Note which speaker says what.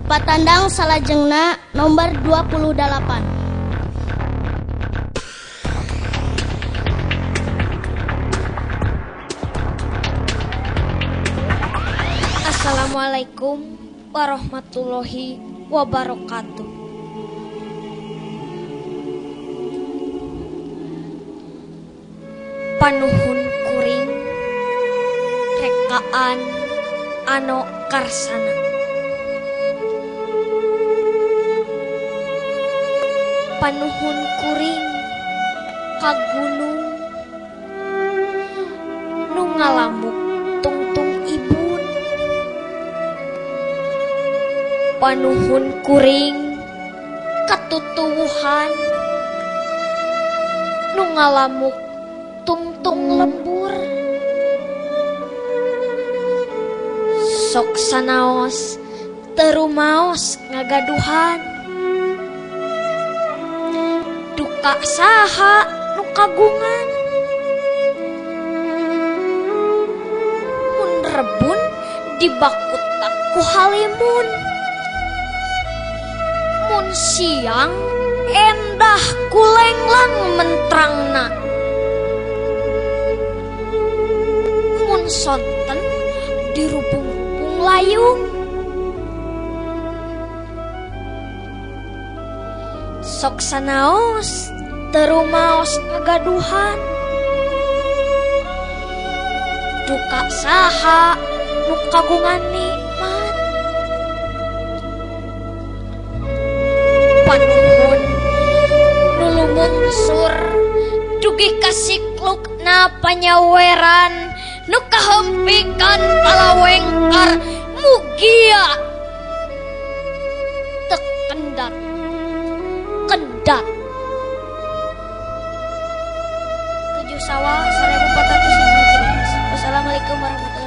Speaker 1: Patandang salajengna nomor 28.
Speaker 2: Assalamualaikum warahmatullahi wabarakatuh. Panuhun kuring rekaan ano karsana. Panuhun kuring ka gunung nu ngalamuk tungtung ibun. Panuhun kuring katutuwuhan nu ngalamuk tungtung lembur. Sok sanaos teu rumaos ngagaduhan, duka saha nu kagungan. Mun rebun dibakutak ku halimun, mun siang endah ku lenglang mentrangna, mun sonten dirubung-rubung layung. Sok sanaos teu rumaos ngagaduhan, duka saha nu kagungan nikmat. Panuhun nu lumungsur dugi ka siklukna panyaweran nu kahempikan palawengkar mugia teu kendat kendat. 7 Syawal 1400 Hijriah. Wassalamualaikum warahmatullahi wabarakatuh.